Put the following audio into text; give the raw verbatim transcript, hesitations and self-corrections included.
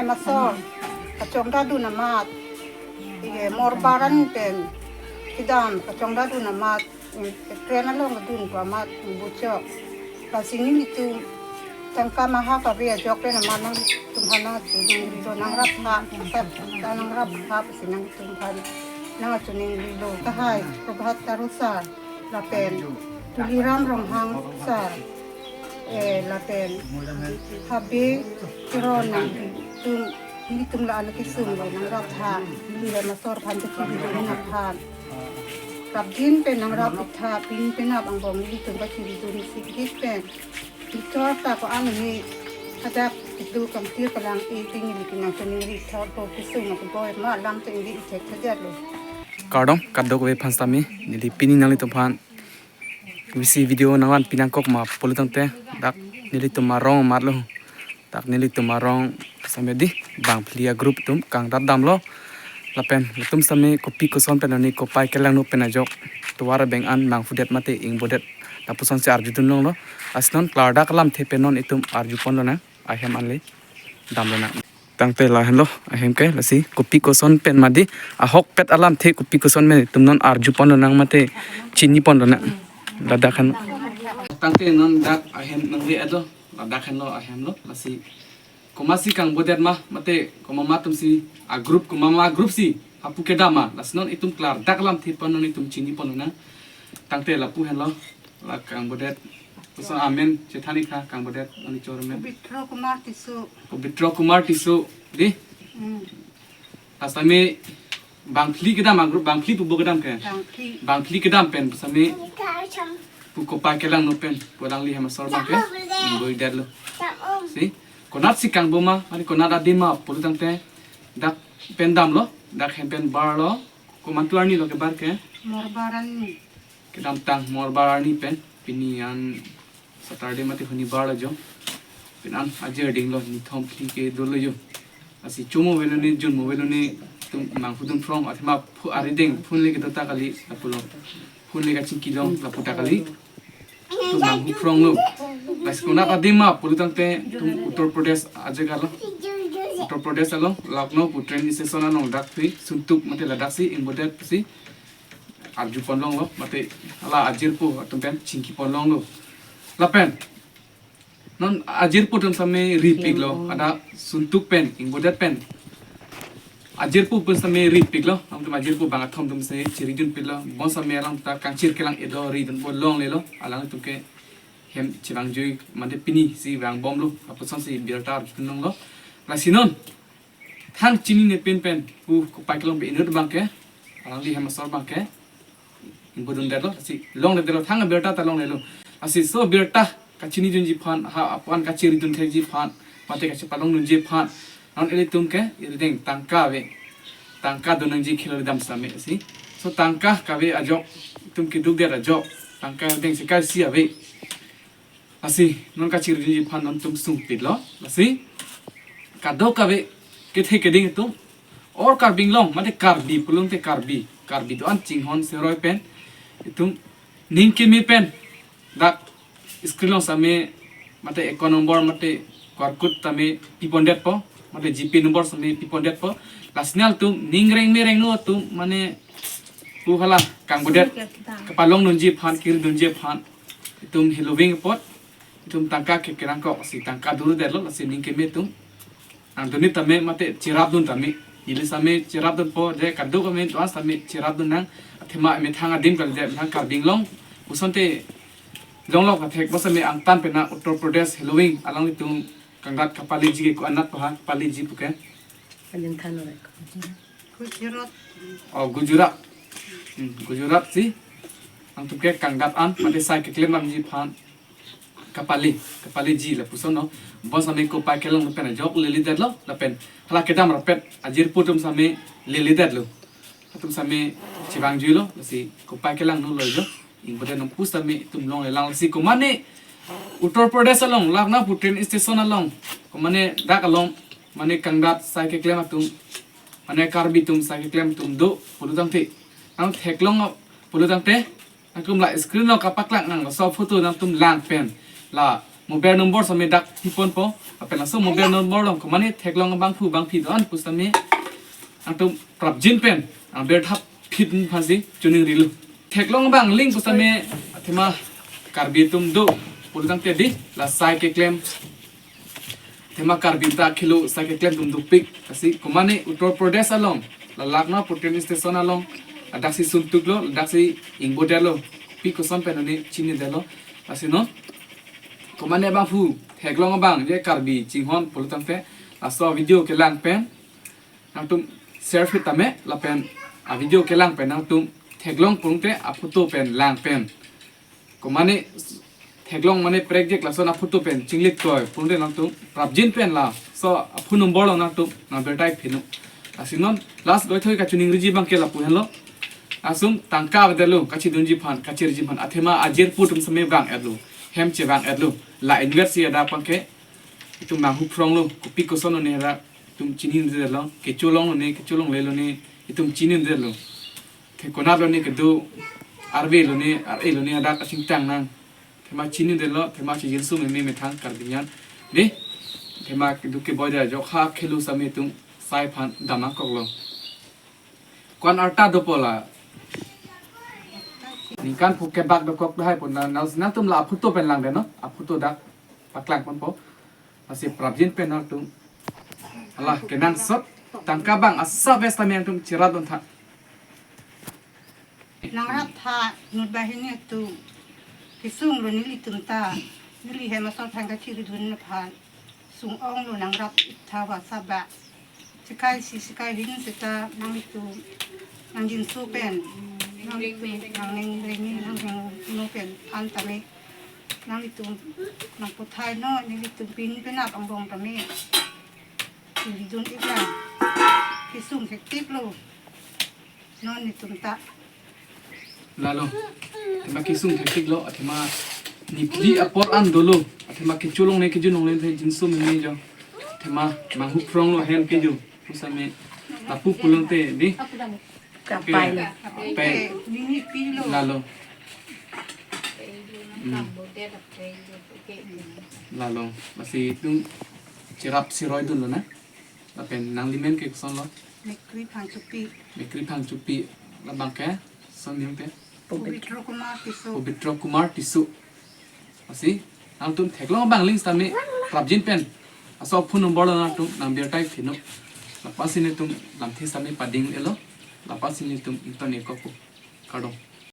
Masor, kachongdadun amat, ike Morbar an pen kedam kachongdadun amat, mm, train along kedun pu amat, mm, buchok. Lasi nelitum tangka maha kave ajok pen amat nangtum aphan nangchiningri lo, nangrap tha, sap, nangrap tha, si nangtum aphan nangchiningri lo. Tahai Prabhat Taro sir, lapen Tuliram Ronghang sir, eh, lapen Habe Teron, nangtum, nelitum la-an kesung lo, nangrap tha, neli hem asor aphan kachiri dun aphan. Rapjin pen nangrap tha, pini penap angbong nelitum kachiri dun si kidit pen. Victor ta ko-an ni hadak kedo kangtir kalang e ting neli kenang chiningri thor po kesung na keboi ma alam te neli ithek thajat lo. Kardom kadokave aphan sitame, neli pini nanglitum aphan visi video nangvan pinangkok ma pulo tangte, dak nelitum arong amat lo. Dak nelitum arong sitame di bangphli a group atum kangdat damlo. Lapen latum sitame kopi koson pen oni kopai kelangno pen ajok tovar abeng an mangphudet mate ingbodet, lapusonsi arjudun longlo. Lasi non klardak alamthe pen non itum arjupon lonang, ahem anle dam lonang. Tangte lahenlo ahem ke, lasi kopi koson pen mati, ahokpet alamthe kopi koson pen itum non arjupon lonang mate chinipon lonang. Ladak an. Tangte non dak ahem nangve-etlo, ladak henlo ahem lo, lasi komatsi kangbodet ma, mate komat ma atumsi a group, komat ma a group si hapu kedam ma, lasi non itum klardak alamthe pen non itum chinipon lonang. Tangte lapu henlo, la kangbodet, koson amen chethan-ik tha, kangbodet, ani chor amen. Pabitra Kumar Tisso. Pabitra Kumar Tisso, di? Hmm. Lasi tame bangphli kedam a group, bangphli pu bo kedam ke? Bangphli. Bangphli kedam pen, sitame pu kopai kelangno pen, pu alangli hem asor abang ke ingboidetlo. Si, konatsi kangbo ma, ani konat adim ma pulo tangte, dak pen damlo, dak hem pen barlo, komantu arni lo kebar ke? Morbar arni. Kedamtang Morbar arni pen, pini an Saturday mate Honibar lo jo. Pini an ajir dinglo, nithom phli ke dolo jo. Lasi chomo avelo ne, junmo avelo ne, itum mangphu dunphrong, athema phu-, arideng phone le kedo ta kali, lapulo. Phone le kachingki long, lapu ta kali. Itum mangphuphronglo. Lasi konat adim ma pulo tangte, itum Uttar Pradesh ajaga lo. Uttar Pradesh along, Lucknow pu train station along dak si, suntuk mate ladak si ingbodet si arjupon longlo, mate hala ajirpo atum pen chingkipon longlo. Lapen non ajirpo atum sitame ripiklo, ada suntuk pen, ingbodet pen. Ajirpo pen sitame ripiklo, atum ajirpo bang athom atum si chiridunpiklo, bonsitame alang ta kangchir kelang-etlo, ridunpo longlelo, alangtum ke hem chevangjui mate pini si vangbomlo, lapusonsi birta arjudun longlo. Lasi non thang chinine pin pen pu kopai kelong pen inut abang ke, alangli hem asor abang ke ingbodundetlo, lasi longledetlo, thang birta ta longlelo. Lasi laso birta kachinidunji aphan, ha aphan kachiridun thekji aphan, mate kachepalongdunji aphan, non ilitum ke irideng tangka ave, tangka donangji khelo dam sitame si. So tangka kave ajok, itum keduk det ajok, tangka irideng sekai si ave. Lasi non kachiridunji aphan nontum sungpiklo. Lasi kadokave kethe keding atum, or Karbi Anglong, mate Karbi pulo tangte Karbi, Karbi do-an chinghon seroi pen, itum ning keme pen, dak screen along sitame, mate account number, mate QR code tame pipondetpo, mate GPay number sitame pipondetpo. Lasi nanglitum ning rengme rengno atum, mane pu hala kangbodet kepalongdunji aphan, keridunji aphan, itum heloving apot itum tangka ke kerangkok, si tangka durdetlo, lasi ning keme atum nangdunde tame mate cherapdun tame, ili sitame cherapdunpo, je kadokave do-an sitame cherapdun nang, athema methang adim kalidet, methang Karbi Anglong puson te longlok athek, bonsitame angtan pen nang Uttar Pradesh heloving alanglitum kangdat kapaleji ke, ko-anat paha paleji puke? Kalian khan ore. Gujarat. Oh, Gujarat. Hmm, Gujarat si. Nangtum ke kangdat an, mate sai keklem damji aphan kapale, kapaleji lapuson no. Bonsitame kopai kelong pen ajok leledetlo, lapen hala kedam rapet ajirpo atum sitame leledetlo. Atum sitame chevangjuilo, lasi kopai kelangno lo jo. Ingbodet nang pusitame itum longlelang, lasi komane Uttar Pradesh along, Lucknow pu train station along, komane dak along, mane kangdat sai keklem atum, mane Karbi atum sai keklem atum do pulo tangte, nang theklong pulo tangte, nangtum la screen along kapaklang nang laso photo nangtum lang pen, la Mobile number sitame dak piponpo. Lapen laso mobile number along komane theklong abangphu bangphi do-an pusitame nangtum prapjin pen, ah, birta phit phasi chuning rilo. Theklong abang ling pusitame athema Karbi atum do pulo tangte dei, la sai keklem. Athema Karbi ta khelo sai keklem atum dopik. Lasi komane Uttar Pradesh along, la Lucknow Patan station along, ladaksi suntuklo, ladaksi ingbodetlo, pi koson pen lone chinidetlo. Lasi non komane abangphu theklong abang je Karbi chinghon pulo tangte laso video kelang pen nangtum share phit tame, lapen a video kelang pen nangtum theklong pulote a photo pen lang pen, komane theklong mane prekjek lason a photo pen chinglit koi pulote nangtum prapjin pen laso a phone number along nangtum nang birta phinu. Lasi non last goithoi kachuning riji abangke lapu henlo. Asum tangka avedetlo kachidunji aphan, kachiriji aphan, athema ajirpo atum sitame vang-etlo, hem chevang-etlo, la inversi ada abangke itum manghu phronglo, kopi koson lone hadak itum chinidetlo, kecholong lone, kecholonglelo ne itum chinidetlo. Te konat lone kedo, arve lone, ar-e lone hadak achingtang nang. Athema chinidetlo, athema chijinso meme methang Karbi an dei. Athema kedo keboi da jokha khelo sitame itum sai aphan dam nangkoklo. Ko-an arta dopo la? Ningkan phu kebak dokok dahai pon na, na, nangtum la a photo pen langdet non, a photo dak paklang ponpo. Lasi prapjin pen nangtum, ala kenangsot tangka abang asap ves tame nangtum cherapdun tha. Nangrap tha, nut banghini atum. Kesunglo nelitum ta. Neli hem asor aphan kachiridun aphan sung-onglo, nangrap tha va saba. Sekai isi sekai hini seta nanglitum nangjinso pen, nanglitum nangning rengni nangningno pen an tame, nanglitum nangputhai non, nelitum pin penap angbong tame. Neli dun-iklang. Kesung hektiklo non netum ta. Lalo. Athema kesung hektiklo, athema nephli apor an dolo. Athema kecholong ne kejunong le jinso meme jo. Athema manghu phronglo hem kejo. Pusitame lapu pulote dei. Kapai. Kapai. Nini pilo. Lalo. Hmm. Lalo. Lasi itum cherap siroi dunlo na. Lapen nanglimen ke kosonlo? Mekri Phangchopi. Mekri Phangchopi. Labang ke son ning te? Pobitro Kumar Tisso. Pobitro Kumar Tisso. Lasi nangtum theklong abang ling sitame prapjin pen laso phone number along nangtum nang birta phinu. Lapusi netum lamthe sitame pading-etlo. Lapusi netum ington-ikpo. Kardom.